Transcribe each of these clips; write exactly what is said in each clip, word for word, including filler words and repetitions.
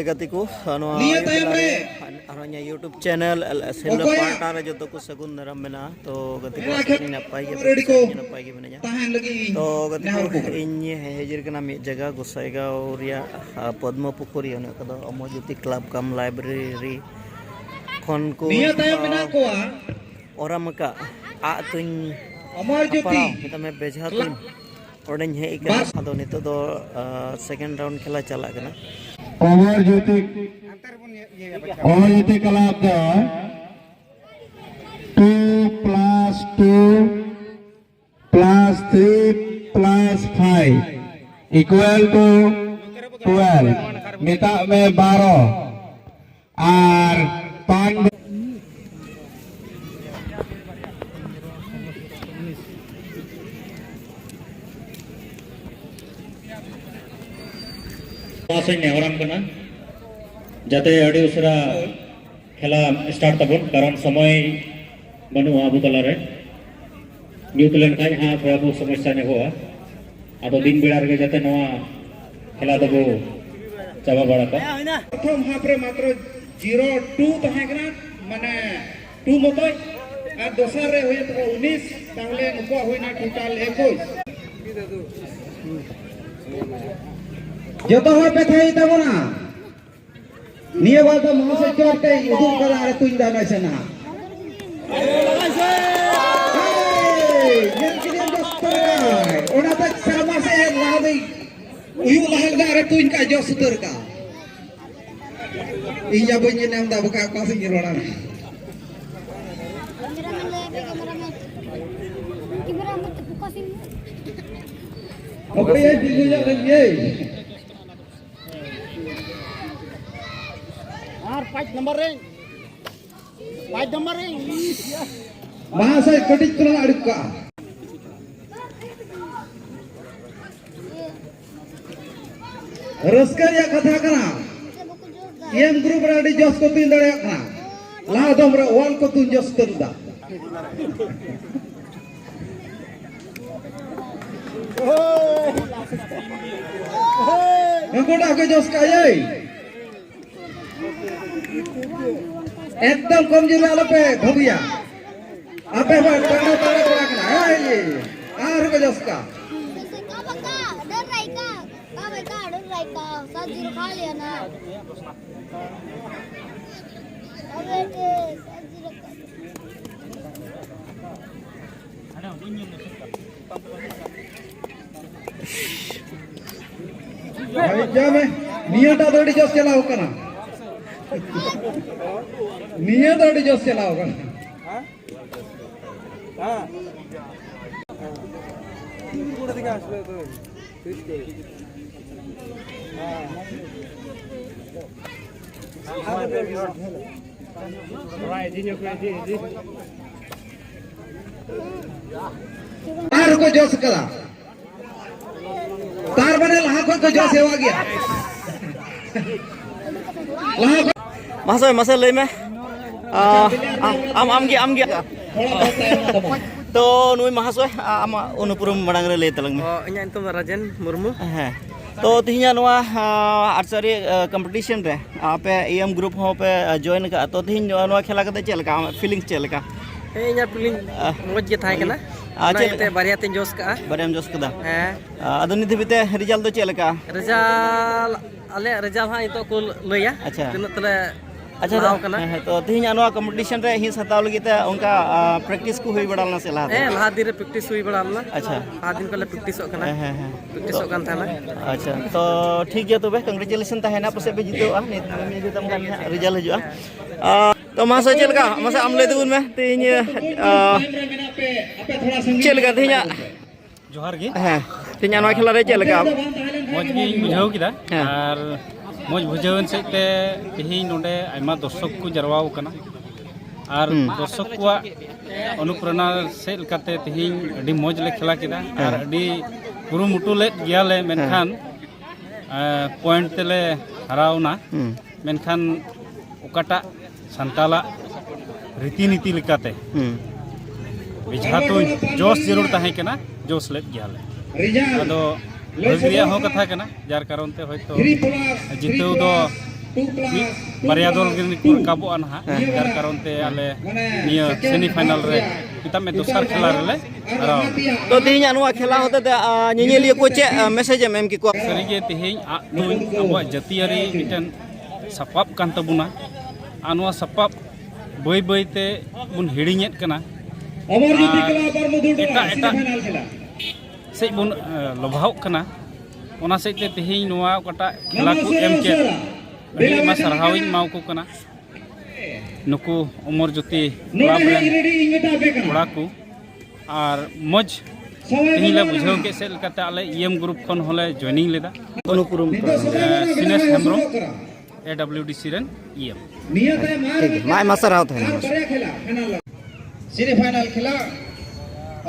ᱜᱟᱛᱮ ᱠᱚ, ᱱᱚᱣᱟ ᱱᱤᱭᱟᱹ ᱛᱟᱭᱚᱢ ᱨᱮ ᱟᱨᱦᱚᱸ ᱤᱧᱟᱹᱜ YouTube channel ᱮᱞ ᱮᱥ ᱦᱤᱢᱞᱟ ᱚᱠᱚᱭᱟᱜ ᱯᱟᱦᱴᱟ ᱨᱮ ᱡᱚᱛᱚ ᱠᱚ ᱥᱟᱹᱜᱩᱱ ᱫᱟᱨᱟᱢ ᱢᱮᱱᱟᱜᱼᱟ᱾ ᱛᱚ ᱜᱟᱛᱮ ᱠᱚ, ᱢᱮᱱᱟᱜ ᱠᱷᱟᱱ ᱟᱹᱰᱤ ᱱᱟᱯᱟᱭ ᱜᱮ, ᱨᱮᱰᱤ ᱠᱚ ᱱᱟᱯᱟᱭ ᱜᱮ ᱢᱮᱱᱟᱜᱼᱟ᱾ ᱛᱟᱦᱮᱱ ᱞᱟᱹᱜᱤᱫ ᱤᱧ ᱛᱚ ᱜᱟᱛᱮ ᱠᱚ, ᱱᱮᱦᱚᱨ ᱠᱚ ᱠᱟᱱᱟ᱾ ᱤᱧ ᱦᱮᱡ ᱟᱠᱟᱱᱟ ᱢᱤᱫ ᱡᱟᱭᱜᱟ ᱜᱚᱸᱥᱟᱭᱜᱟᱶ ᱨᱮᱭᱟᱜ, ᱟ, ᱯᱚᱫᱽᱢᱚ ᱯᱩᱠᱷᱩᱨᱤ, ᱚᱱᱟ ᱠᱚᱫᱚ ᱚᱢᱚᱨ ᱡᱳᱛᱤ ᱠᱞᱟᱵᱽ ᱠᱟᱢ ᱞᱟᱭᱵᱨᱮᱨᱤ ᱠᱷᱚᱱ ᱠᱚ, ᱱᱤᱭᱟᱹ ᱛᱟᱭᱚᱢ ᱟ, ᱢᱮᱱᱟᱜ ᱠᱚᱣᱟ ᱚᱨᱟᱢ ᱟᱠᱟᱫ ᱟᱜ ᱛᱩᱧ ᱚᱢᱚᱨ ᱡᱳᱛᱤ ᱦᱟᱯᱲᱟᱣ, ᱢᱮᱛᱟᱜ ᱢᱮ ᱵᱮᱡᱷᱟ ᱛᱩᱧ᱾ ᱚᱸᱰᱮᱧ ᱦᱮᱡ ᱟᱠᱟᱱᱟ᱾ ᱵᱟᱨ ᱟᱫᱚ ᱱᱤᱛᱚᱜ ᱫᱚ, ᱟ, second round ᱠᱷᱮᱞᱟ ᱪᱟᱞᱟᱜ ᱠᱟᱱᱟ᱾ ᱚᱢᱚᱨ ᱡᱳᱛᱤ, ᱚᱢᱚᱨ ᱡᱳᱛᱤ ᱠᱞᱟᱵᱽ ᱫᱚ two plus two plus three plus five equal to twelve, ᱢᱮᱛᱟᱜ ᱢᱮ ᱵᱟᱨᱚ᱾ ᱟᱨ ᱯᱟᱱ ᱱᱚᱣᱟ ᱥᱮᱫ ᱱᱮᱦᱚᱨᱟᱢ ᱠᱟᱱᱟ, ᱡᱟᱛᱮ ᱟᱹᱰᱤ ᱩᱥᱟᱹᱨᱟ ᱠᱷᱮᱞᱟ start ᱛᱟᱵᱚᱱ, ᱠᱟᱨᱚᱱ ᱥᱚᱢᱚᱭ ᱵᱟᱹᱱᱩᱜᱼᱟ ᱟᱵᱚ ᱛᱟᱞᱟᱨᱮ᱾ ᱧᱩᱛ ᱞᱮᱱᱠᱷᱟᱱ ᱦᱟᱸᱜ ᱛᱷᱚᱲᱟ ᱵᱚᱦᱩᱛ ᱥᱚᱢᱚᱥᱥᱟ ᱧᱚᱜᱚᱜᱼᱟ᱾ ᱟᱫᱚ ᱫᱤᱱ ᱵᱮᱲᱟ ᱨᱮᱜᱮ ᱡᱟᱛᱮ ᱱᱚᱣᱟ ᱠᱷᱮᱞᱟ ᱫᱚᱵᱚ ᱪᱟᱵᱟ ᱵᱟᱲᱟ ᱠᱟᱜ᱾ ᱯᱨᱚᱛᱷᱚᱢ half ᱨᱮ ᱢᱟᱛᱨᱚ zero two ᱛᱟᱦᱮᱸ ᱠᱟᱱᱟ, ᱢᱟᱱᱮ two ᱢᱚᱛᱚᱡ, ᱟᱨ ᱫᱚᱥᱟᱨ ᱨᱮ ᱦᱩᱭᱮᱱ ᱛᱟᱠᱚᱣᱟ ᱩᱱᱤᱥ, ᱛᱟᱦᱞᱮ ᱱᱩᱠᱩᱣᱟᱜ ᱦᱩᱭᱱᱟ total ᱮᱠᱩᱥ᱾ ᱡᱚᱛᱚ ᱦᱚᱲ ᱯᱮ ᱛᱷᱟᱭᱚ ᱛᱟᱵᱚᱱᱟ᱾ ᱱᱤᱭᱟᱹ ᱵᱟᱨ ᱫᱚ ᱢᱚᱦᱟᱥᱚᱭ ᱪᱚᱴ ᱛᱮᱭ ᱩᱫᱩᱜ ᱠᱟᱫᱟ, ᱟᱨᱮ ᱛᱩᱧ ᱫᱟ ᱱᱟᱥᱮ ᱱᱟᱜ᱾ ᱦᱮᱭ, ᱧᱮᱞ ᱠᱮᱫᱮᱭᱟᱢ ᱡᱚᱥ ᱩᱛᱟᱹᱨ ᱠᱟᱭ᱾ ᱚᱱᱟᱛᱮ ᱥᱮᱨᱢᱟ ᱥᱮᱫ ᱞᱟᱦᱟ ᱫᱚᱭ ᱩᱭᱩᱜ ᱞᱟᱦᱟ ᱞᱮᱫᱟ, ᱟᱨᱮ ᱛᱩᱧ ᱠᱟᱜ ᱡᱚᱥ ᱩᱛᱟᱹᱨ ᱠᱟᱜ᱾ ᱤᱧ ᱭᱟ ᱵᱟᱹᱧ ᱧᱮᱞ ᱧᱟᱢ ᱫᱟ, ᱵᱟᱠᱷᱟᱡ ᱚᱠᱟ ᱥᱮᱫ ᱤᱧ ᱨᱚᱲᱟ᱾ ᱚᱠᱚᱭᱮ ᱰᱤᱝᱜᱩ ᱧᱚᱜ ᱞᱮᱱ ᱜᱮᱭ? ᱟᱨ ᱯᱟᱸᱪ ᱱᱟᱢᱵᱟᱨ ᱨᱮ, ᱯᱟᱸᱪ ᱱᱟᱢᱵᱟᱨ ᱨᱮ᱾ ᱢᱟᱦᱟᱥᱚᱭ ᱠᱟᱹᱴᱤᱡ ᱛᱮᱞᱟᱝ ᱟᱹᱨᱩᱵ ᱠᱟᱜᱼᱟ᱾ ᱨᱟᱹᱥᱠᱟᱹ ᱨᱮᱭᱟᱜ ᱠᱟᱛᱷᱟ ᱠᱟᱱᱟ, ᱮᱢ group ᱨᱮ ᱟᱹᱰᱤ ᱡᱚᱥ ᱠᱚ ᱛᱩᱧ ᱫᱟᱲᱮᱭᱟᱜ ᱠᱟᱱᱟ᱾ ᱞᱟᱦᱟ ᱫᱚᱢ ᱨᱮ ᱚᱣᱟᱞ ᱠᱚ ᱛᱩᱧ ᱡᱚᱥ ᱩᱛᱟᱹᱨ ᱫᱟ᱾ ᱱᱩᱠᱩᱴᱟᱜ ᱠᱚ ᱡᱚᱥ ᱠᱟᱜ ᱭᱟᱭ᱾ ᱮᱠᱫᱚᱢ ᱠᱚᱢ ᱡᱳᱨ ᱨᱮ ᱟᱞᱚᱯᱮ ᱵᱷᱟᱹᱵᱤᱭᱟ᱾ ᱟᱯᱮ ᱦᱚᱸ ᱛᱟᱜᱲᱟ ᱛᱟᱜᱲᱟ ᱠᱚᱲᱟ ᱠᱟᱱᱟ᱾ ᱦᱮᱸ, ᱤᱭᱟᱹ, ᱤᱭᱟᱹ᱾ ᱟᱨ ᱦᱚᱸᱠᱚ ᱡᱚᱥ ᱠᱟᱜᱼᱟ᱾ ᱠᱟᱵᱟ ᱠᱟ, ᱰᱟᱹᱨ ᱨᱟᱭ ᱠᱟ, ᱠᱟᱵᱟ ᱠᱟ, ᱰᱟᱹᱨ ᱨᱟᱭ ᱠᱟ, ᱥᱟᱛ ᱡᱤᱨᱳ ᱠᱷᱟ ᱞᱤᱭᱟ ᱱᱟ᱾ ᱠᱟᱵᱟ ᱠᱟ, ᱥᱟᱛ ᱡᱤᱨᱳ ᱠᱷᱟ᱾ ᱵᱷᱟᱹᱭ, ᱡᱟ ᱢᱮ, ᱱᱤᱭᱟᱹᱴᱟᱜ ᱫᱚ ᱟᱹᱰᱤ ᱡᱚᱥ ᱪᱟᱞᱟᱣ ᱠᱟᱱᱟ᱾ ᱱᱤᱭᱟᱹ ᱫᱚ ᱟᱹᱰᱤ ᱡᱚᱥ ᱪᱟᱞᱟᱣ ᱠᱟᱱᱟ᱾ ᱟᱨ ᱠᱚ ᱡᱚᱥ ᱠᱟᱫᱟ᱾ ᱛᱟᱨ ᱢᱟᱱᱮ ᱞᱟᱦᱟ ᱠᱷᱚᱱ ᱠᱚ ᱡᱚᱥ ᱦᱮᱣᱟ ᱜᱮᱭᱟ᱾ ᱞᱟᱦᱟ ᱠᱷᱚᱱ ᱢᱟᱥᱮ, ᱢᱟᱥᱮ ᱞᱟᱹᱭ ᱢᱮ᱾ ᱟ, ᱟᱢ, ᱟᱢ, ᱟᱢᱜᱮ, ᱟᱢᱜᱮ᱾ ᱛᱚ, ᱱᱩᱭ ᱢᱟᱦᱟᱥᱚᱭ, ᱟ-, ᱟᱢᱟᱜ ᱩᱱᱩᱯᱨᱩᱢ ᱢᱟᱲᱟᱝ ᱨᱮ ᱞᱟᱹᱭ ᱛᱟᱞᱟᱝ ᱢᱮ᱾ ᱚ, ᱤᱧᱟᱹᱜ ᱧᱩᱛᱩᱢ ᱫᱚ ᱨᱟᱡᱮᱱ ᱢᱩᱨᱢᱩ᱾ ᱦᱮᱸ᱾ ᱛᱚ, ᱛᱮᱦᱮᱧᱟᱜ ᱱᱚᱣᱟ, ᱟ, archery, ᱟ, competition ᱨᱮ ᱟᱯᱮ E M group ᱦᱚᱸ ᱯᱮ, ᱟ, join ᱟᱠᱟᱫᱼᱟ᱾ ᱛᱚ, ᱛᱮᱦᱮᱧ ᱱᱚᱣᱟ, ᱱᱚᱣᱟ ᱠᱷᱮᱞᱟ ᱠᱟᱛᱮ ᱪᱮᱫ ᱞᱮᱠᱟ? ᱟᱢᱟᱜ feelings ᱪᱮᱫ ᱞᱮᱠᱟ? ᱦᱮᱸ, ᱤᱧᱟᱹᱜ feeling ᱟ, ᱢᱚᱡᱽ ᱜᱮ ᱛᱟᱦᱮᱸ ᱠᱟᱱᱟ᱾ ᱟ, ᱚᱱᱟ ᱪᱮᱫ ᱤᱭᱟᱹᱛᱮ ᱞᱮᱠᱟ? ᱵᱟᱨᱭᱟ ᱛᱮᱧ ᱡᱚᱥ ᱠᱟᱜᱼᱟ᱾ ᱵᱟᱨᱭᱟᱢ ᱡᱚᱥ ᱠᱟᱫᱟ? ᱦᱮᱸ᱾ ᱟ, ᱟᱫᱚ ᱱᱤᱛ ᱫᱷᱟᱹᱵᱤᱡ ᱛᱮ result ᱫᱚ ᱪᱮᱫ ᱞᱮᱠᱟ? Result, ᱟᱞᱮᱭᱟᱜ result ᱦᱟᱸᱜ ᱱᱤᱛᱚᱜ ᱠᱚ ᱞᱟᱹᱭᱟ᱾ ᱟᱪᱪᱷᱟ᱾ ᱛᱤᱱᱟᱹᱜ ᱛᱮᱞᱮ ᱟᱪᱪᱷᱟ, ᱞᱟᱦᱟᱣ ᱠᱟᱱᱟ᱾ ᱦᱮᱸ, ᱦᱮᱸ, ᱛᱚ, ᱛᱮᱦᱮᱧᱟᱜ ᱱᱚᱣᱟ competition ᱨᱮ ᱦᱤᱸᱥ ᱦᱟᱛᱟᱣ ᱞᱟᱹᱜᱤᱫ ᱛᱮ ᱚᱱᱠᱟ, ᱟ, practice ᱠᱚ ᱦᱩᱭ ᱵᱟᱲᱟ ᱞᱮᱱᱟ ᱥᱮ ᱞᱟᱦᱟ ᱫᱤᱱ? ᱦᱮᱸ, ᱞᱟᱦᱟ ᱫᱤᱱ ᱨᱮ practice ᱦᱩᱭ ᱵᱟᱲᱟ ᱞᱮᱱᱟ᱾ ᱟᱪᱪᱷᱟ᱾ ᱞᱟᱦᱟ ᱫᱤᱱ ᱠᱷᱚᱱ ᱞᱮ practiceᱚᱜ ᱠᱟᱱᱟ᱾ ᱦᱮᱸ, ᱦᱮᱸ, ᱦᱮᱸ᱾ Practiceᱚᱜ ᱠᱟᱱ ᱛᱟᱦᱮᱱᱟ᱾ ᱟᱪᱪᱷᱟ, ᱛᱚ, ᱴᱷᱤᱠ ᱜᱮᱭᱟ ᱛᱚᱵᱮ, congratulation ᱛᱟᱦᱮᱱᱟ, ᱯᱟᱥᱮᱡ ᱯᱮ ᱡᱤᱛᱟᱹᱜᱼᱟ᱾ ᱱᱤᱛ ᱢᱤᱫ ᱫᱚᱢ ᱜᱟᱱ ᱦᱟᱸᱜ result ᱦᱤᱡᱩᱜᱼᱟ᱾ ᱟ, ᱛᱚ, ᱢᱟᱥᱮ ᱪᱮᱫ ᱞᱮᱠᱟ? ᱢᱟᱥᱮ ᱟᱢ ᱞᱟᱹᱭ ᱛᱟᱵᱚᱱ ᱢᱮ, ᱛᱮᱦᱮᱧ, ᱟ, ᱪᱮᱫ ᱞᱮᱠᱟ ᱛᱮᱦᱮᱧᱟᱜ? ᱡᱚᱦᱟᱨ ᱜᱮ᱾ ᱦᱮᱸ, ᱛᱮᱦᱮᱧᱟᱜ ᱱᱚᱣᱟ ᱠᱷᱮᱞᱟ ᱨᱮ ᱪᱮᱫ ᱞᱮᱠᱟ? ᱢᱚᱡᱽ ᱜᱤᱧ ᱵᱩᱡᱷᱟᱹᱣ ᱠᱮᱫᱟ᱾ ᱦᱮᱸ᱾ ᱟᱨ ᱢᱚᱡᱽ ᱵᱩᱡᱷᱟᱹᱣᱮᱱ ᱥᱮᱫ ᱛᱮ ᱛᱮᱦᱮᱧ ᱱᱚᱰᱮ ᱟᱭᱢᱟ ᱫᱚᱨᱥᱚᱠ ᱠᱚ ᱡᱟᱨᱣᱟᱣ ᱠᱟᱱᱟ᱾ ᱟᱨ ᱦᱩᱸ᱾ ᱫᱚᱨᱥᱚᱠ ᱠᱚᱣᱟᱜ ᱚᱱᱩᱯᱨᱮᱨᱚᱱᱟ ᱥᱮᱫ ᱞᱮᱠᱟᱛᱮ ᱛᱮᱦᱮᱧ ᱟᱹᱰᱤ ᱢᱚᱡᱽ ᱞᱮ ᱠᱷᱮᱞᱟ ᱠᱮᱫᱟ᱾ ᱟᱨ ᱦᱮᱸ᱾ ᱟᱹᱰᱤ ᱠᱩᱨᱩᱢᱩᱴᱩ ᱞᱮᱫ ᱜᱮᱭᱟᱞᱮ, ᱦᱮᱸ᱾ ᱢᱮᱱᱠᱷᱟᱱ, ᱮᱸ, point ᱛᱮᱞᱮ ᱦᱟᱨᱟᱣᱱᱟ᱾ ᱦᱩᱸ᱾ ᱢᱮᱱᱠᱷᱟᱱ ᱚᱠᱟᱴᱟᱜ ᱥᱟᱱᱛᱟᱞᱟᱜ ᱨᱤᱛᱤ ᱱᱤᱛᱤ ᱞᱮᱠᱟᱛᱮ ᱦᱩᱸ᱾ ᱵᱮᱡᱷᱟ ᱛᱩᱧ ᱡᱚᱥ ᱡᱟᱹᱨᱩᱲ ᱛᱟᱦᱮᱸ ᱠᱟᱱᱟ, ᱡᱚᱥ ᱞᱮᱫ ᱜᱮᱭᱟᱞᱮ᱾ ᱟᱫᱚ ᱵᱷᱟᱹᱜᱤ ᱨᱮᱭᱟᱜ ᱦᱚᱸ ᱠᱟᱛᱷᱟ ᱠᱟᱱᱟ, ᱡᱟᱨ ᱠᱟᱨᱚᱱ ᱛᱮ ᱦᱚᱭᱛᱳ ᱡᱤᱛᱟᱹᱣ ᱫᱚ ᱢᱤᱫ ᱵᱟᱨᱭᱟ ᱫᱚᱞ ᱜᱮ ᱠᱚ ᱨᱟᱠᱟᱵᱚᱜᱼᱟ ᱱᱟᱦᱟᱜ, ᱦᱮᱸ᱾ ᱡᱟᱨ ᱠᱟᱨᱚᱱ ᱛᱮ ᱟᱞᱮ ᱱᱤᱭᱟᱹ ᱥᱮᱢᱤ ᱯᱷᱟᱭᱱᱟᱞ ᱨᱮ ᱢᱮᱛᱟᱜ ᱢᱮ ᱫᱚᱥᱟᱨ ᱠᱷᱮᱞᱟ ᱨᱮᱞᱮ ᱦᱟᱨᱟᱣ ᱮᱱᱟ᱾ ᱛᱚ ᱛᱮᱦᱮᱧᱟᱜ ᱱᱚᱣᱟ ᱠᱷᱮᱞᱟ ᱦᱚᱛᱮ ᱛᱮ, ᱟ, ᱧᱮᱧᱮᱞᱤᱭᱟᱹ ᱠᱚ ᱪᱮᱫ, ᱟ, ᱢᱮᱥᱮᱡᱽ ᱮᱢ ᱮᱢ ᱠᱮᱠᱚᱣᱟ? ᱥᱟᱹᱨᱤᱜᱮ ᱛᱮᱦᱮᱧ ᱟᱜ ᱛᱩᱧ ᱟᱵᱚᱣᱟᱜ ᱡᱟᱹᱛᱤᱭᱟᱹᱨᱤ ᱢᱤᱫᱴᱮᱱ ᱥᱟᱯᱟᱵ ᱠᱟᱱ ᱛᱟᱵᱚᱱᱟ, ᱟᱨ ᱱᱚᱣᱟ ᱥᱟᱯᱟᱵ ᱵᱟᱹᱭ ᱵᱟᱹᱭ ᱛᱮ ᱵᱚᱱ ᱦᱤᱲᱤᱧᱮᱫ ᱠᱟᱱᱟ᱾ ᱟᱨ ᱮᱴᱟᱜ ᱮᱴᱟᱜ ᱥᱮᱫ ᱵᱚᱱ, ᱮ, ᱞᱚᱵᱷᱟᱣᱚᱜ ᱠᱟᱱᱟ᱾ ᱚᱱᱟ ᱥᱮᱫ ᱛᱮ ᱛᱮᱦᱮᱧ ᱱᱚᱣᱟ ᱚᱠᱟᱴᱟᱜ ᱠᱷᱮᱞᱟ ᱠᱚ ᱮᱢ ᱠᱮᱫ, ᱟᱹᱰᱤ ᱟᱭᱢᱟ ᱥᱟᱨᱦᱟᱣᱤᱧ ᱮᱢᱟ ᱠᱚ ᱠᱟᱱᱟ ᱱᱩᱠᱩ ᱚᱢᱚᱨ ᱡᱳᱛᱤ ᱠᱞᱟᱵᱽ ᱨᱮᱱ ᱠᱚᱲᱟ ᱠᱚ᱾ ᱟᱨ ᱢᱚᱡᱽ ᱛᱮᱦᱮᱧ ᱞᱮ ᱵᱩᱡᱷᱟᱹᱣ ᱠᱮᱫ ᱥᱮᱫ ᱞᱮᱠᱟᱛᱮ ᱟᱞᱮ ᱤ ᱮᱢ ᱜᱨᱩᱯ ᱠᱷᱚᱱ ᱦᱚᱸᱞᱮ ᱡᱚᱭᱮᱱᱤᱝ ᱞᱮᱫᱟ᱾ ᱚᱱᱩᱯᱩᱨᱩᱢ ᱠᱚ᱾ ᱮ, ᱥᱤᱱᱮᱥ ᱦᱮᱢᱵᱨᱚᱢ, ᱮ ᱰᱟᱵᱞᱤᱭᱩ ᱰᱤ ᱥᱤ ᱨᱮᱱ ᱤ ᱮᱢ᱾ ᱴᱷᱤᱠ ᱜᱮᱭᱟ, ᱢᱟ ᱟᱭᱢᱟ ᱥᱟᱨᱦᱟᱣ ᱛᱟᱦᱮᱱᱟ᱾ ᱥᱮᱢᱤᱯᱷᱟᱭᱱᱟᱞ ᱠᱷᱮᱞᱟ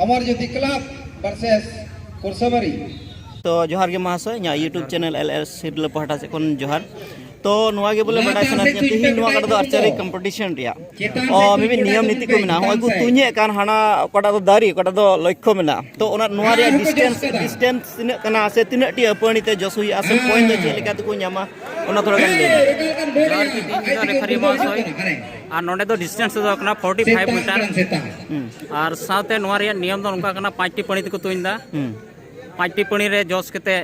ᱚᱢᱚᱨ ᱡᱳᱛᱤ ᱠᱞᱟᱵᱽ ᱵᱷᱟᱨᱥᱮᱥ ᱠᱚᱨᱥᱟᱵᱟᱨᱤ᱾ ᱛᱚ ᱡᱚᱦᱟᱨ ᱜᱮ ᱢᱟᱦᱟᱥᱚᱭ, ᱤᱧᱟᱹᱜ YouTube ᱪᱮᱱᱮᱞ ᱮᱞ ᱮᱞ ᱥᱤᱨᱞᱟᱹ ᱯᱟᱦᱴᱟ ᱥᱮᱫ ᱠᱷᱚᱱ ᱡᱚᱦᱟᱨ᱾ ᱛᱚ ᱱᱚᱣᱟ ᱜᱮ ᱵᱚᱞᱮ ᱵᱟᱰᱟᱭ ᱥᱟᱱᱟ ᱞᱤᱧᱟ, ᱛᱮᱦᱮᱧ ᱱᱚᱣᱟ ᱠᱟᱴᱟ ᱫᱚ ᱟᱨᱪᱟᱨᱤ ᱠᱚᱢᱯᱤᱴᱤᱥᱚᱱ ᱨᱮᱭᱟᱜ ᱚ, ᱢᱤᱢᱤᱫ ᱱᱤᱭᱚᱢ ᱱᱤᱛᱤ ᱠᱚ ᱢᱮᱱᱟᱜᱼᱟ᱾ ᱦᱚᱸᱜᱼᱚᱭ ᱠᱚ ᱛᱩᱧᱮᱫ ᱠᱟᱱ, ᱦᱟᱱᱟ ᱚᱠᱟᱴᱟᱜ ᱫᱚ ᱫᱟᱨᱮ, ᱚᱠᱟᱴᱟᱜ ᱫᱚ ᱞᱚᱠᱠᱷᱚ ᱢᱮᱱᱟᱜᱼᱟ, ᱛᱚ ᱚᱱᱟ, ᱱᱚᱣᱟ ᱨᱮᱭᱟᱜ ᱰᱤᱥᱴᱮᱱᱥ, ᱰᱤᱥᱴᱮᱱᱥ ᱛᱤᱱᱟᱹᱜ ᱠᱟᱱᱟ ᱥᱮ ᱛᱤᱱᱟᱹᱜ ᱴᱤ ᱟᱹᱯᱟᱹᱲᱤ ᱛᱮ ᱡᱚᱥ ᱦᱩᱭᱩᱜᱼᱟ ᱥᱮ ᱯᱚᱭᱮᱱᱴ ᱫᱚ ᱪᱮᱫ ᱞᱮᱠᱟ ᱛᱮᱠᱚ ᱧᱟᱢᱟ, ᱚᱱᱟ ᱛᱷᱚᱲᱟ ᱜᱟᱱ ᱞᱟᱹᱭ ᱢᱮ᱾ ᱡᱚᱦᱟᱨ ᱜᱮ ᱛᱤᱦᱤᱧ ᱫᱚ ᱨᱮᱯᱷᱟᱨᱤ ᱢᱚᱦᱟᱥᱚᱭ, ᱟᱨ ᱱᱚᱰᱮ ᱫᱚ ᱰᱤᱥᱴᱮᱱᱥ ᱫᱚ ᱠᱟᱱᱟ ᱯᱷᱳᱨᱴᱤ ᱯᱷᱟᱭᱤᱵᱷ ᱢᱤᱴᱟᱨ᱾ ᱦᱩᱸ᱾ ᱟᱨ ᱥᱟᱶᱛᱮ ᱱᱚᱣᱟ ᱨᱮᱭᱟᱜ ᱱᱤᱭᱚᱢ ᱫᱚ ᱱᱚᱝᱠᱟ ᱠᱟᱱᱟ, ᱯᱟᱸᱪᱴᱤ ᱯᱟᱹᱲᱤ ᱛᱮᱠᱚ ᱛᱩᱧ ᱮᱫᱟ᱾ ᱦᱩᱸ᱾ ᱯᱟᱸᱪᱴᱤ ᱯᱟᱹᱲᱤ ᱨᱮ ᱡᱚᱥ ᱠᱟᱛᱮ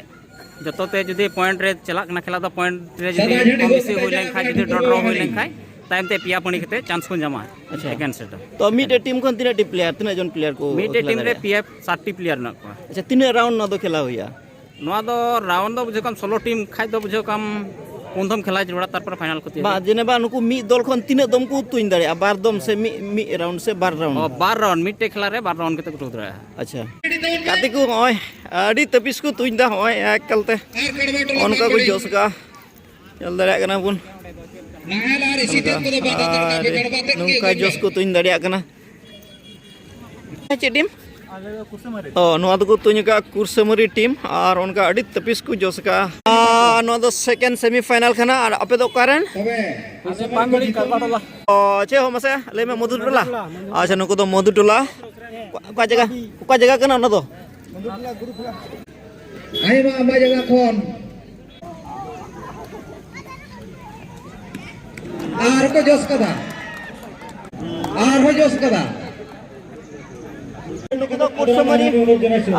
ᱡᱚᱛᱚ ᱛᱮ ᱡᱩᱫᱤ ᱯᱚᱭᱮᱱᱴ ᱨᱮ ᱪᱟᱞᱟᱜ ᱠᱟᱱᱟ ᱠᱷᱮᱞᱟ ᱫᱚ, ᱯᱚᱭᱮᱱᱴ ᱨᱮ ᱡᱩᱫᱤ ᱠᱚᱢ ᱵᱮᱥᱤ ᱦᱩᱭ ᱞᱮᱱᱠᱷᱟᱱ, ᱡᱩᱫᱤ ᱰᱨᱚ ᱰᱨᱚ ᱦᱩᱭ ᱞᱮᱱᱠᱷᱟᱱ, ᱛᱟᱭᱚᱢ ᱛᱮ ᱯᱮᱭᱟ ᱯᱟᱹᱲᱤ ᱠᱟᱛᱮ ᱪᱟᱱᱥ ᱠᱚ ᱧᱟᱢᱟ᱾ ᱟᱪᱪᱷᱟ᱾ ᱮᱜᱮᱱᱥᱴ ᱨᱮᱫᱚ᱾ ᱛᱚ ᱢᱤᱫᱴᱮᱡ ᱴᱤᱢ ᱠᱷᱚᱱ ᱛᱤᱱᱟᱹᱜ ᱴᱤ ᱯᱞᱮᱭᱟᱨ, ᱛᱤᱱᱟᱹᱜ ᱡᱚᱱ ᱯᱞᱮᱭᱟᱨ ᱠᱚ ᱢᱤᱫᱴᱮᱡ ᱠᱷᱮᱞᱟ ᱴᱤᱢ ᱨᱮ ᱫᱟᱲᱮᱭᱟᱜᱼᱟ? ᱯᱮᱭᱟ, ᱥᱟᱛᱴᱤ ᱯᱞᱮᱭᱟᱨ ᱢᱮᱱᱟᱜ ᱠᱚᱣᱟ᱾ ᱟᱪᱪᱷᱟ, ᱛᱤᱱᱟᱹᱜ ᱨᱟᱣᱩᱱᱰ ᱱᱚᱣᱟ ᱫᱚ ᱠᱷᱮᱞᱟ ᱦᱩᱭᱩᱜᱼᱟ? ᱱᱚᱣᱟ ᱫᱚ ᱨᱟᱣᱩᱱᱰ ᱫᱚ ᱵᱩᱡᱷᱟᱹᱣ ᱠᱟᱢ ᱥᱳᱞᱳ ᱴᱤᱢ ᱠᱷᱟᱡ ᱫᱚ ᱵᱩᱡᱷᱟᱹᱣ ᱠᱟᱢ ᱯᱩᱱ ᱫᱚᱢ ᱠᱷᱮᱞᱟ ᱡᱚᱲᱟ, ᱛᱟᱨᱯᱚᱨᱮ ᱯᱷᱟᱭᱱᱟᱞ ᱠᱚ ᱛᱤᱭᱟᱹᱜᱟ᱾ ᱵᱟ, ᱡᱮᱱᱮᱵᱟ ᱱᱩᱠᱩ ᱢᱤᱫ ᱫᱚᱞ ᱠᱷᱚᱱ ᱛᱤᱱᱟᱹᱜ ᱫᱚᱢ ᱠᱚ ᱛᱩᱧ ᱫᱟᱲᱮᱭᱟᱜᱼᱟ? ᱵᱟᱨ ᱫᱚᱢ ᱥᱮ ᱢᱤᱫ, ᱢᱤᱫ ᱨᱟᱣᱩᱱᱰ ᱥᱮ ᱵᱟᱨ ᱨᱟᱣᱩᱱᱰ? ᱚ, ᱵᱟᱨ ᱨᱟᱣᱩᱱᱰ, ᱢᱤᱫᱴᱮᱡ ᱠᱷᱮᱞᱟ ᱨᱮ ᱵᱟᱨ ᱨᱟᱣᱩᱱᱰ ᱠᱟᱛᱮ ᱠᱚ ᱩᱰᱩᱠ ᱫᱟᱲᱮᱭᱟᱜᱼᱟ᱾ ᱟᱪᱪᱷᱟ᱾ ᱜᱟᱛᱮ ᱠᱚ ᱱᱚᱜᱼᱚᱭ ᱟᱹᱰᱤ ᱛᱟᱹᱯᱤᱥ ᱠᱚ ᱛᱩᱧ ᱫᱟ, ᱱᱚᱜᱼᱚᱭ ᱮᱠᱟᱞ ᱛᱮ ᱚᱱᱠᱟ ᱠᱚ ᱡᱚᱥ ᱠᱟᱜᱼᱟ, ᱧᱮᱞ ᱫᱟᱲᱮᱭᱟᱜ ᱠᱟᱱᱟ ᱵᱚᱱ᱾ ᱱᱟᱦᱮᱞ ᱟᱨ ᱤᱥᱤ ᱛᱮᱫ ᱠᱚᱫᱚ ᱵᱟᱫ ᱦᱟᱛᱟᱲ ᱠᱟᱜ ᱯᱮ, ᱟᱨ ᱜᱟᱲᱵᱟ ᱛᱮᱫ ᱜᱮ ᱱᱚᱝᱠᱟ ᱩᱫᱩᱜ ᱡᱚᱥ ᱢᱮ᱾ ᱠᱚ ᱛᱩᱧ ᱫᱟᱲᱮᱭᱟᱜ ᱠᱟᱱᱟ᱾ ᱪᱮᱫ ᱴᱤᱢ? ᱚ, ᱱᱚᱣᱟ ᱫᱚᱠᱚ ᱛᱩᱧ ᱟᱠᱟᱫ ᱠᱩᱨᱥᱟᱢᱩᱨᱤ ᱴᱤᱢ, ᱟᱨ ᱚᱱᱠᱟ ᱟᱹᱰᱤ ᱛᱟᱹᱯᱤᱥ ᱠᱚ ᱡᱚᱥ ᱟᱠᱟᱫᱼᱟ᱾ ᱟᱨ ᱱᱚᱣᱟ ᱫᱚ ᱥᱮᱠᱮᱱᱰ ᱥᱮᱢᱤ ᱯᱷᱟᱭᱱᱟᱞ ᱠᱟᱱᱟ᱾ ᱟᱨ ᱟᱯᱮ ᱫᱚ ᱚᱠᱟ ᱨᱮᱱ? ᱟᱞᱮ ᱯᱟᱱᱵᱟᱲᱤ ᱠᱟᱨᱵᱟ ᱴᱚᱞᱟ᱾ ᱚ, ᱪᱮᱫ ᱦᱚᱸ ᱢᱟᱥᱮ ᱞᱟᱹᱭ ᱢᱮ, ᱢᱚᱫᱷᱩ ᱴᱚᱞᱟ? ᱟᱪᱪᱷᱟ, ᱱᱩᱠᱩ ᱫᱚ ᱢᱚᱫᱷᱩ ᱴᱚᱞᱟ᱾ ᱚᱠᱟ, ᱚᱠᱟ ᱡᱟᱭᱜᱟ, ᱚᱠᱟ ᱡᱟᱭᱜᱟ ᱠᱟᱱᱟ ᱚᱱᱟ ᱫᱚ? ᱟᱭᱢᱟ ᱟᱭᱢᱟ ᱡᱟᱭᱜᱟ ᱠᱷᱚᱱ ᱟᱨ ᱠᱚ ᱡᱚᱥ ᱠᱟᱫᱟ, ᱟᱨ ᱦᱚᱸ ᱡᱚᱥ ᱠᱟᱫᱟ᱾ ᱱᱩᱠᱩ ᱫᱚ ᱠᱩᱨᱥᱟᱢᱟᱨᱤ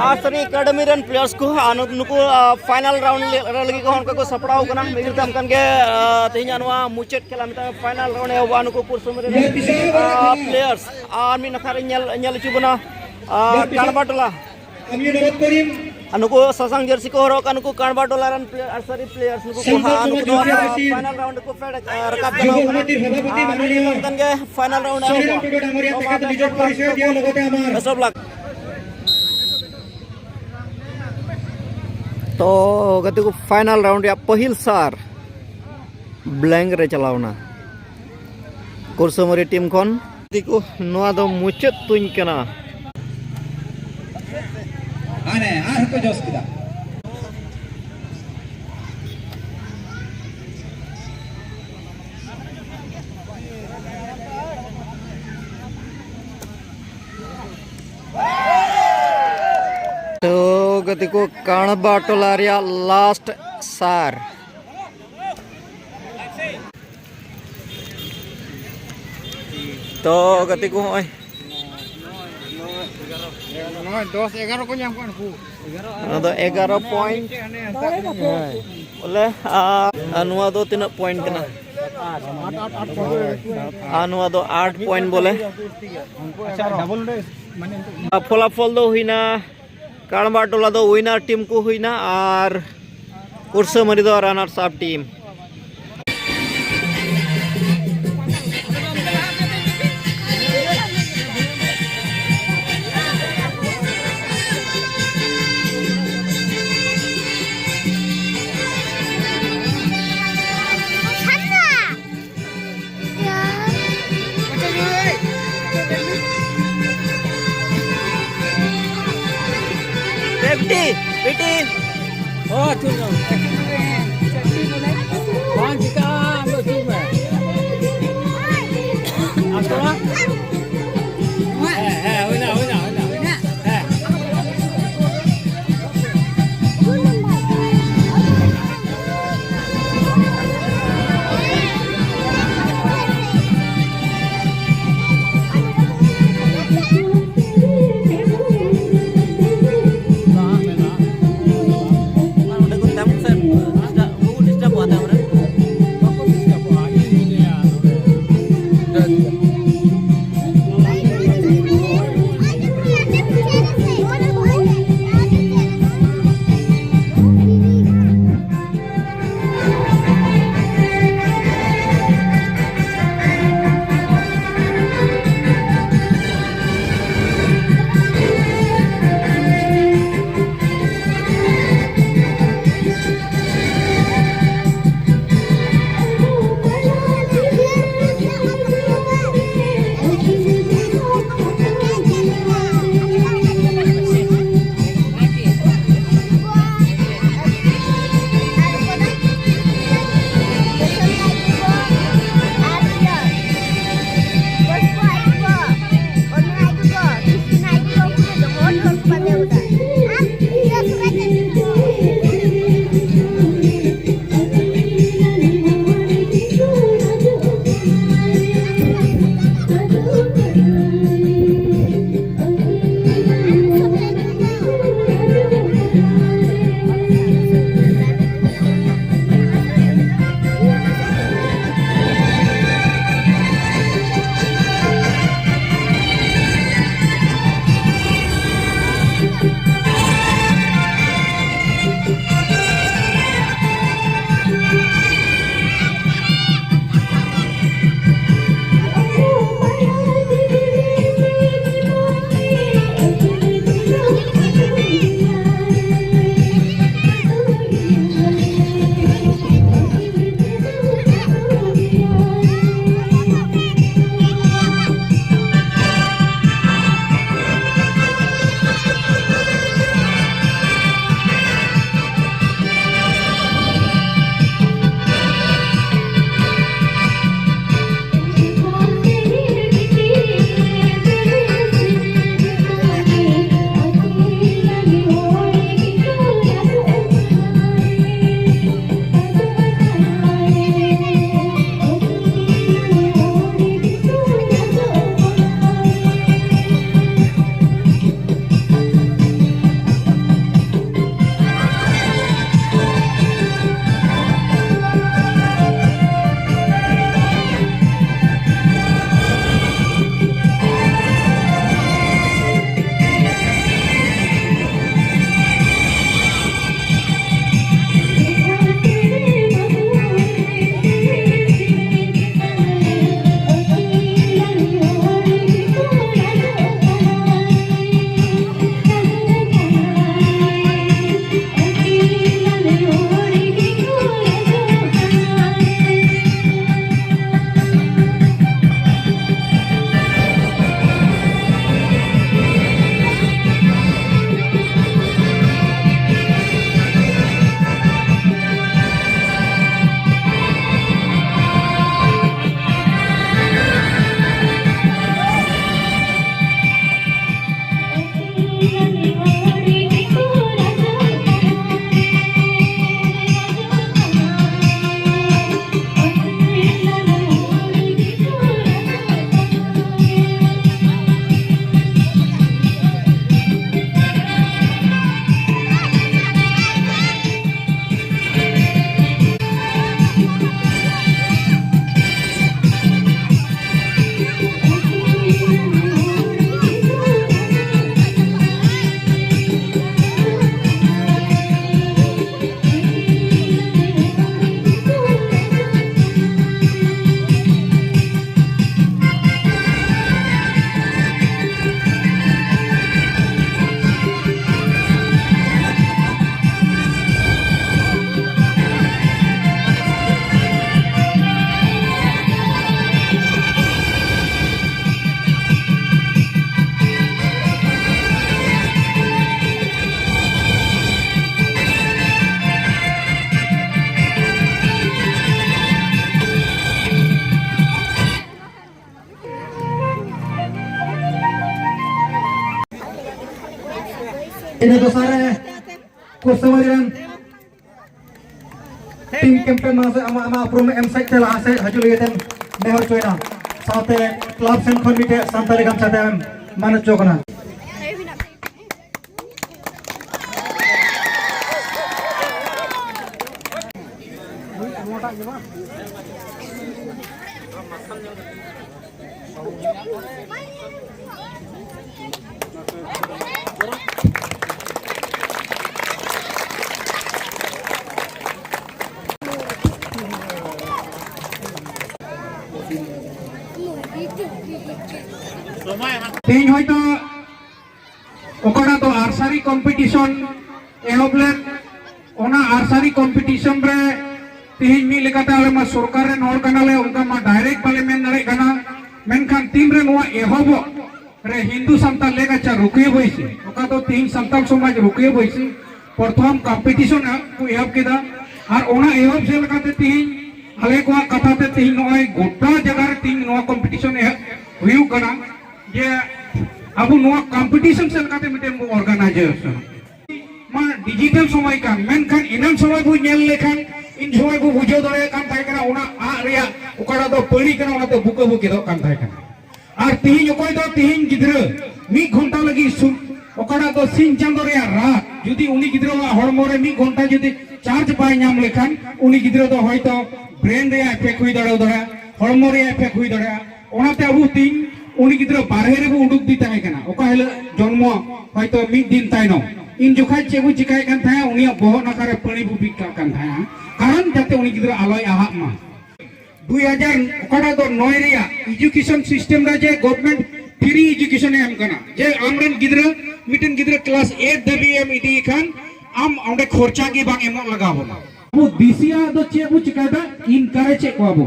ᱟᱨᱥᱟᱨᱤ ᱮᱠᱟᱰᱮᱢᱤ ᱨᱮᱱ ᱯᱞᱮᱭᱟᱨᱥ ᱠᱚ, ᱟᱨ ᱱᱩ-, ᱱᱩᱠᱩ, ᱟ, ᱯᱷᱟᱭᱱᱟᱞ ᱨᱟᱣᱩᱱᱰ ᱞᱮ-, ᱨᱮ ᱞᱟᱹᱜᱤᱫ ᱠᱚ ᱦᱚᱸ ᱚᱱᱠᱟ ᱠᱚ ᱥᱟᱯᱲᱟᱣ ᱠᱟᱱᱟ᱾ ᱢᱤᱫ ᱜᱷᱟᱹᱲᱤᱡ ᱛᱟᱭᱚᱢ ᱠᱷᱟᱱ ᱜᱮ, ᱟ, ᱛᱮᱦᱮᱧᱟᱜ ᱱᱚᱣᱟ ᱢᱩᱪᱟᱹᱫ ᱠᱷᱮᱞᱟ ᱢᱤᱫᱴᱟᱝ ᱯᱷᱟᱭᱱᱟᱞ ᱨᱟᱣᱩᱱᱰ ᱮᱦᱚᱵᱚᱜᱼᱟ᱾ ᱱᱩᱠᱩ ᱠᱩᱨᱥᱟᱢᱟᱨᱤ ᱨᱮᱱ, ᱟ, ᱯᱞᱮᱭᱟᱨᱥ ᱟᱨ ᱢᱤᱫ ᱱᱟᱠᱷᱟ ᱨᱮ ᱧᱮᱞ, ᱧᱮᱞ ᱦᱚᱪᱚ ᱵᱚᱱᱟ, ᱟ, ᱠᱟᱲᱵᱟ ᱴᱚᱞᱟ᱾ ᱟᱨ ᱱᱩᱠᱩ ᱥᱟᱥᱟᱝ ᱡᱟᱹᱨᱥᱤ ᱠᱚ ᱦᱚᱨᱚᱜ ᱟᱠᱟᱫ ᱱᱩᱠᱩ ᱠᱟᱲᱵᱟ ᱴᱚᱞᱟ ᱨᱮᱱ ᱯᱞᱮᱭᱟᱨ, ᱟᱨᱥᱟᱨᱤ ᱯᱞᱮᱭᱟᱨᱥ, ᱱᱩᱠᱩ ᱠᱚ ᱦᱟᱸᱜ ᱱᱩᱠᱩ ᱫᱚ ᱯᱷᱟᱭᱱᱟᱞ ᱨᱟᱣᱩᱱᱰ ᱨᱮᱠᱚ ᱯᱷᱮᱰ, ᱟ, ᱨᱟᱠᱟᱵ ᱠᱟᱱᱟ᱾ ᱟᱨ ᱱᱤᱛᱚᱜ ᱠᱷᱟᱱ ᱜᱮ ᱯᱷᱟᱭᱱᱟᱞ ᱨᱟᱣᱩᱱᱰ ᱮᱦᱚᱵᱚᱜᱼᱟ᱾ ᱵᱮᱥ ᱚᱯᱷ ᱞᱟᱠ᱾ ᱛᱚ ᱜᱟᱛᱮ ᱠᱚ, ᱯᱷᱟᱭᱱᱟᱞ ᱨᱟᱣᱩᱱᱰ ᱨᱮᱭᱟᱜ ᱯᱟᱹᱦᱤᱞ ᱥᱟᱨ ᱵᱞᱮᱝᱠ ᱨᱮ ᱪᱟᱞᱟᱣᱱᱟ ᱠᱩᱨᱥᱟᱢᱟᱨᱤ ᱴᱤᱢ ᱠᱷᱚᱱ᱾ ᱜᱟᱛᱮ ᱠᱚ, ᱱᱚᱣᱟ ᱫᱚ ᱢᱩᱪᱟᱹᱫ ᱛᱩᱧ ᱠᱟᱱᱟ᱾ ᱦᱟᱱᱮ ᱟᱨᱦᱚᱸ ᱠᱚ ᱡᱚᱥ ᱠᱮᱫᱟ᱾ ᱛᱚ ᱜᱟᱛᱮ ᱠᱚ, ᱠᱟᱲᱵᱟ ᱴᱚᱞᱟ ᱨᱮᱭᱟᱜ ᱞᱟᱥᱴ ᱥᱟᱨ᱾ ᱛᱚ ᱜᱟᱛᱮ ᱠᱚ, ᱦᱚᱸᱜᱼᱚᱭ ᱱᱚᱜᱼᱚᱭ ᱫᱚᱥ ᱮᱜᱟᱨᱚ ᱠᱚ ᱧᱟᱢ ᱠᱚᱣᱟ ᱱᱩᱠᱩ᱾ ᱱᱚᱣᱟ ᱫᱚ ᱮᱜᱟᱨᱚ ᱯᱚᱭᱮᱱᱴ᱾ ᱵᱚᱞᱮ, ᱟᱨ, ᱟᱨ ᱱᱚᱣᱟ ᱫᱚ ᱛᱤᱱᱟᱹᱜ ᱯᱚᱭᱮᱱᱴ ᱠᱟᱱᱟ? ᱟᱨ ᱱᱚᱣᱟ ᱫᱚ ᱟᱴ ᱯᱚᱭᱮᱱᱴ ᱵᱚᱞᱮ᱾ ᱟᱨ ᱯᱷᱚᱞᱟᱯᱷᱚᱞ ᱫᱚ ᱦᱩᱭᱱᱟ, ᱠᱟᱲᱵᱟ ᱴᱚᱞᱟ ᱫᱚ ᱩᱭᱱᱟᱨ ᱴᱤᱢ ᱠᱚ ᱦᱩᱭᱱᱟ ᱟᱨ ᱠᱩᱨᱥᱟᱢᱟᱨᱤ ᱫᱚ ᱨᱟᱱᱟᱨᱥ ᱟᱯ ᱴᱤᱢ᱾ ᱯᱮᱴᱤ, ᱯᱮᱴᱤ᱾ ᱚ, ᱪᱩᱯ ᱢᱮ᱾ ᱵᱟᱝ ᱪᱤᱠᱟᱹᱜᱼᱟ, ᱟᱢ ᱫᱚ ᱪᱩᱯ ᱢᱮ᱾ ᱟᱨ ᱛᱷᱚᱲᱟ? ᱦᱮᱸ, ᱦᱮᱸ, ᱦᱩᱭᱱᱟ, ᱦᱩᱭᱱᱟ, ᱦᱩᱭᱱᱟ᱾ ᱦᱮᱸ᱾ ᱤᱱᱟᱹ ᱫᱚᱥᱟᱨ ᱨᱮ ᱠᱚᱥᱟᱵᱟᱲᱤ ᱨᱮᱱ ᱴᱤᱢ ᱠᱮᱯᱴᱮᱱ ᱢᱟᱥᱮ ᱟᱢᱟᱜ ᱟᱢᱟᱜ ᱩᱯᱨᱩᱢ ᱮᱢ ᱥᱮᱫ ᱛᱮ ᱞᱟᱦᱟ ᱥᱮᱫ ᱦᱤᱡᱩᱜ ᱞᱟᱹᱜᱤᱫ ᱛᱮᱢ ᱱᱮᱦᱚᱨ ᱦᱚᱪᱚᱭᱮᱫᱟ᱾ ᱥᱟᱶᱛᱮ ᱠᱞᱟᱵᱽ ᱥᱮᱱ ᱠᱷᱚᱱ ᱢᱤᱫᱴᱮᱡ ᱥᱟᱱᱛᱟᱲᱤ ᱜᱟᱢᱪᱷᱟ ᱛᱮᱢ ᱢᱟᱱ ᱦᱚᱪᱚ ᱠᱟᱱᱟ᱾ ᱛᱮᱦᱮᱧ ᱦᱚᱭᱛᱚ ᱚᱠᱟᱴᱟᱜ ᱫᱚ ᱟᱨᱥᱟᱨᱤ ᱠᱚᱢᱯᱤᱴᱤᱥᱚᱱ ᱮᱦᱚᱵ ᱞᱮᱱ, ᱚᱱᱟ ᱟᱨᱥᱟᱨᱤ ᱠᱚᱢᱯᱤᱴᱤᱥᱚᱱ ᱨᱮ ᱛᱮᱦᱮᱧ ᱢᱤᱫ ᱞᱮᱠᱟᱛᱮ ᱟᱞᱮ ᱢᱟ ᱥᱚᱨᱠᱟᱨ ᱨᱮᱱ ᱦᱚᱲ ᱠᱟᱱᱟᱞᱮ, ᱚᱱᱠᱟ ᱢᱟ ᱰᱟᱭᱨᱮᱠᱴ ᱵᱟᱞᱮ ᱢᱮᱱ ᱫᱟᱲᱮᱭᱟᱜ ᱠᱟᱱᱟ, ᱢᱮᱱᱠᱷᱟᱱ ᱛᱤᱱ ᱨᱮ ᱱᱚᱣᱟ ᱮᱦᱚᱵᱚᱜ ᱨᱮ ᱦᱤᱱᱫᱩ ᱥᱟᱱᱛᱟᱲ ᱞᱮᱠᱟᱪᱟᱨ ᱨᱩᱠᱷᱤᱭᱟᱹ ᱵᱟᱹᱭᱥᱤ, ᱚᱠᱟ ᱫᱚ ᱛᱮᱦᱮᱧ ᱥᱟᱱᱛᱟᱲ ᱥᱚᱢᱟᱡᱽ ᱨᱩᱠᱷᱤᱭᱟᱹ ᱵᱟᱹᱭᱥᱤ ᱯᱨᱚᱛᱷᱚᱢ ᱠᱚᱢᱯᱤᱴᱤᱥᱚᱱ ᱠᱚ ᱮᱦᱚᱵ ᱠᱮᱫᱟ, ᱟᱨ ᱚᱱᱟ ᱮᱦᱚᱵ ᱥᱮᱫ ᱞᱮᱠᱟᱛᱮ ᱛᱮᱦᱮᱧ ᱟᱞᱮ ᱠᱚᱣᱟᱜ ᱠᱟᱛᱷᱟ ᱛᱮ ᱛᱮᱦᱮᱧ ᱱᱚᱜᱼᱚᱭ ᱜᱚᱴᱟ ᱡᱟᱭᱜᱟ ᱨᱮ ᱛᱮᱦᱮᱧ ᱱᱚᱣᱟ ᱠᱚᱢᱯᱤᱴᱤᱥᱚᱱ ᱮᱦᱚᱵ ᱦᱩᱭᱩᱜ ᱠᱟᱱᱟ᱾ ᱡᱮ ᱟᱵᱚ ᱱᱚᱣᱟ ᱠᱚᱢᱯᱤᱴᱤᱥᱚᱱ ᱥᱮᱫ ᱞᱮᱠᱟᱛᱮ ᱢᱤᱫᱴᱮᱱ ᱵᱚ ᱚᱨᱜᱟᱱᱟᱭᱡᱮᱥᱚᱱ ᱢᱟ ᱰᱤᱡᱤᱴᱟᱞ ᱥᱚᱢᱚᱭ ᱠᱟᱱ, ᱢᱮᱱᱠᱷᱟᱱ ᱤᱱᱟᱹᱱ ᱥᱚᱢᱚᱭ ᱵᱚ ᱧᱮᱞ ᱞᱮᱠᱷᱟᱱ ᱤᱱ ᱥᱚᱢᱚᱭ ᱵᱚ ᱵᱩᱡᱷᱟᱹᱣ ᱫᱟᱲᱮᱭᱟᱜ ᱠᱟᱱ ᱛᱟᱦᱮᱸ ᱠᱟᱱᱟ ᱚᱱᱟ ᱟᱜ ᱨᱮᱭᱟᱜ ᱚᱠᱟᱴᱟᱜ ᱫᱚ ᱯᱟᱹᱲᱤ ᱠᱟᱱᱟ, ᱚᱱᱟᱛᱮ ᱵᱩᱠᱟᱹ ᱵᱚ ᱜᱮᱫᱚᱜ ᱠᱟᱱ ᱛᱟᱦᱮᱸ ᱠᱟᱱᱟ᱾ ᱟᱨ ᱛᱤᱦᱤᱧ ᱚᱠᱚᱭ ᱫᱚ ᱛᱤᱦᱤᱧ ᱜᱤᱫᱽᱨᱟᱹ ᱢᱤᱫ ᱜᱷᱚᱱᱴᱟ ᱞᱟᱹᱜᱤᱫ ᱥᱩ-, ᱚᱠᱟᱴᱟᱜ ᱫᱚ ᱥᱤᱧ ᱪᱟᱸᱫᱚ ᱨᱮᱭᱟᱜ ᱨᱟᱛ ᱡᱩᱫᱤ ᱩᱱᱤ ᱜᱤᱫᱽᱨᱟᱹᱣᱟᱜ ᱦᱚᱲᱢᱚ ᱨᱮ ᱢᱤᱫ ᱜᱷᱚᱱᱴᱟ ᱡᱩᱫᱤ ᱪᱟᱨᱡᱽ ᱵᱟᱭ ᱧᱟᱢ ᱞᱮᱠᱷᱟᱱ ᱩᱱᱤ ᱜᱤᱫᱽᱨᱟᱹ ᱫᱚ ᱦᱚᱭᱛᱚ ᱵᱨᱮᱱ ᱨᱮᱭᱟᱜ ᱮᱯᱷᱮᱠᱴ ᱦᱩᱭ ᱫᱟᱲᱮ ᱫᱟᱲᱮᱭᱟᱜᱼᱟ, ᱦᱚᱲᱢᱚ ᱨᱮᱭᱟᱜ ᱮᱯᱷᱮᱠᱴ ᱦᱩᱭ ᱫᱟᱲᱮᱭᱟᱜᱼᱟ᱾ ᱚᱱᱟᱛᱮ ᱟᱵᱚ ᱛᱤᱦᱤᱧ ᱩᱱᱤ ᱜᱤᱫᱽᱨᱟᱹ ᱵᱟᱨᱦᱮ ᱨᱮᱵᱚ ᱩᱰᱩᱠ ᱫᱤ ᱛᱟᱦᱮᱸ ᱠᱟᱱᱟ, ᱚᱠᱟ ᱦᱤᱞᱳᱜ ᱡᱚᱱᱢᱚ ᱦᱚᱭᱛᱚ ᱢᱤᱫ ᱫᱤᱱ ᱛᱟᱭᱱᱚᱢ ᱤᱱ ᱡᱚᱠᱷᱟᱡ ᱪᱮᱫ ᱵᱚ ᱪᱤᱠᱟᱭᱮᱫ ᱠᱟᱱ ᱛᱟᱦᱮᱸᱫ, ᱩᱱᱤᱭᱟᱜ ᱵᱚᱦᱚᱜ ᱱᱟᱠᱷᱟ ᱨᱮ ᱯᱟᱹᱲᱤ ᱵᱚ ᱵᱤᱫ ᱠᱟᱜ ᱠᱟᱱ ᱛᱟᱦᱮᱸᱫ, ᱠᱟᱨᱚᱱ ᱡᱟᱛᱮ ᱩᱱᱤ ᱜᱤᱫᱽᱨᱟᱹ ᱟᱞᱚᱭ ᱟᱦᱟᱜ ᱢᱟ᱾ ᱫᱩᱭ ᱦᱟᱡᱟᱨ ᱚᱠᱟᱴᱟᱜ ᱫᱚ ᱱᱚᱭ ᱨᱮᱭᱟᱜ ᱮᱡᱩᱠᱮᱥᱚᱱ ᱥᱤᱥᱴᱮᱢ ᱨᱮ ᱡᱮ ᱜᱚᱵᱷᱚᱨᱱᱢᱮᱱᱴ ᱯᱷᱨᱤ ᱮᱡᱩᱠᱮᱥᱚᱱ ᱮ ᱮᱢ ᱠᱟᱱᱟ, ᱡᱮ ᱟᱢᱨᱮᱱ ᱜᱤᱫᱽᱨᱟᱹ ᱢᱤᱫᱴᱮᱱ ᱜᱤᱫᱽᱨᱟᱹ ᱠᱞᱟᱥ ᱮᱭᱤᱴ ᱫᱷᱟᱹᱵᱤᱡ ᱮᱢ ᱤᱫᱤᱭᱮ ᱠᱷᱟᱱ ᱟᱢ ᱚᱸᱰᱮ ᱠᱷᱚᱨᱪᱟ ᱜᱮ ᱵᱟᱝ ᱮᱢᱚᱜ ᱞᱟᱜᱟᱣ ᱵᱚᱱᱟ᱾ ᱟᱵᱚ ᱫᱤᱥᱤᱭᱟᱜ ᱫᱚ ᱪᱮᱫ ᱵᱚ ᱪᱤᱠᱟᱭᱮᱫᱟ? ᱤᱱᱠᱟᱨᱮᱡᱽ ᱮᱫ ᱠᱚᱣᱟ ᱵᱚ,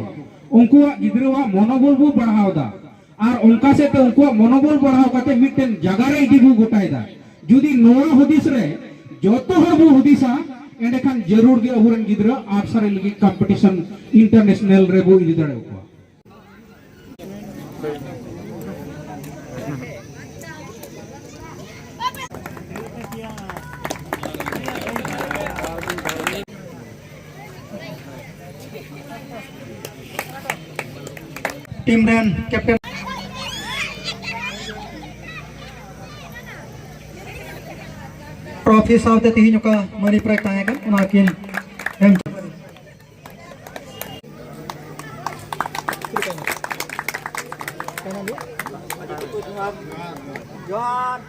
ᱩᱱᱠᱩᱣᱟᱜ ᱜᱤᱫᱽᱨᱟᱹᱣᱟᱜ ᱢᱚᱱᱳᱵᱚᱞ ᱵᱚ ᱵᱟᱲᱦᱟᱣ ᱮᱫᱟ᱾ ᱟᱨ ᱚᱱᱠᱟ ᱥᱮᱫ ᱛᱮ ᱩᱱᱠᱩᱣᱟᱜ ᱢᱚᱱᱳᱵᱚᱞ ᱵᱟᱲᱦᱟᱣ ᱠᱟᱛᱮ ᱢᱤᱫᱴᱮᱱ ᱡᱟᱭᱜᱟ ᱨᱮ ᱤᱫᱤ ᱵᱚ ᱜᱚᱴᱟᱭᱮᱫᱟ᱾ ᱡᱩᱫᱤ ᱱᱚᱣᱟ ᱦᱩᱫᱤᱥ ᱨᱮ ᱡᱚᱛᱚ ᱦᱚᱲ ᱵᱚ ᱦᱩᱫᱤᱥᱟ, ᱮᱸᱰᱮᱠᱷᱟᱱ ᱡᱟᱹᱨᱩᱲ ᱜᱮ ᱟᱵᱚᱨᱮᱱ ᱜᱤᱫᱽᱨᱟᱹ ᱟᱨᱥᱟᱨᱤ ᱞᱟᱹᱜᱤᱫ ᱠᱚᱢᱯᱤᱴᱤᱥᱚᱱ ᱤᱱᱴᱟᱨᱱᱮᱥᱱᱟᱞ ᱨᱮᱵᱚ ᱤᱫᱤ ᱫᱟᱲᱮᱭᱟᱠᱚᱣᱟ᱾ ᱴᱤᱢ ᱨᱮᱱ ᱠᱮᱯᱴᱮᱱ ᱴᱨᱚᱯᱷᱤ ᱥᱟᱶᱛᱮ ᱛᱮᱦᱮᱧ ᱚᱠᱟ ᱢᱟᱹᱱᱤ ᱯᱨᱟᱭᱤᱡᱽ ᱛᱟᱦᱮᱸ ᱠᱟᱱ, ᱚᱱᱟ ᱠᱤᱱ ᱮᱢ᱾ ᱡᱚᱦᱟᱨ᱾